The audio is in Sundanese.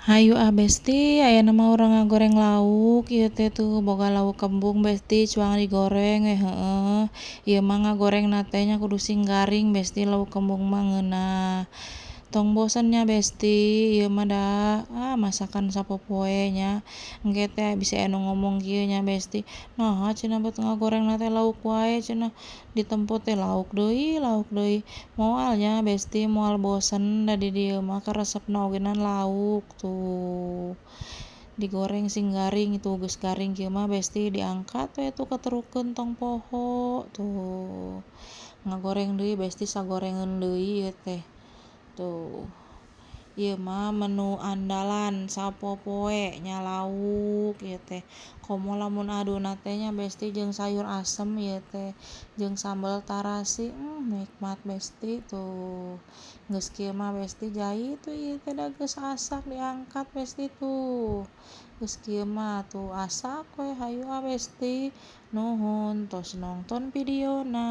Hayu ah besti, ayeuna mah urang ngagoreng lauk ieu teh tuh boga lauk kembung besti, cuang digoreng we heueuh. Ieu mah ngagorengna teh nya kudu sing garing besti lauk kembung mah ngeunah. Tong bosen nya besti ieu mah da masakan sapopoe nya. Engke teh bisi aya nu ngomong kieu nya besti, naha cenah bet ngagorengna teh lauk wae cenah ditempo teh lauk deui lauk deui. Moal nya besti moal bosen da di dieu mah karesepna oge lauk tuh. Digoreng sing garing tuh geus garing kieu mah besti diangkat we tuh katerukeun tong poho tuh. Ngagoreng deui besti sagorengeun deui ieu teh tuh. Ieu mah menu andalan sapopoe nya lauk ieu teh. Komo lamun aduna teh nya besti jeung sayur asem ieu teh jeung sambal tarasi, nikmat besti tuh. Geus kieu mah besti jait we ieu teh da geus asak diangkat besti tuh. Geus kieu mah tuh asak we hayu ah besti. Nuhun tos nongton videona.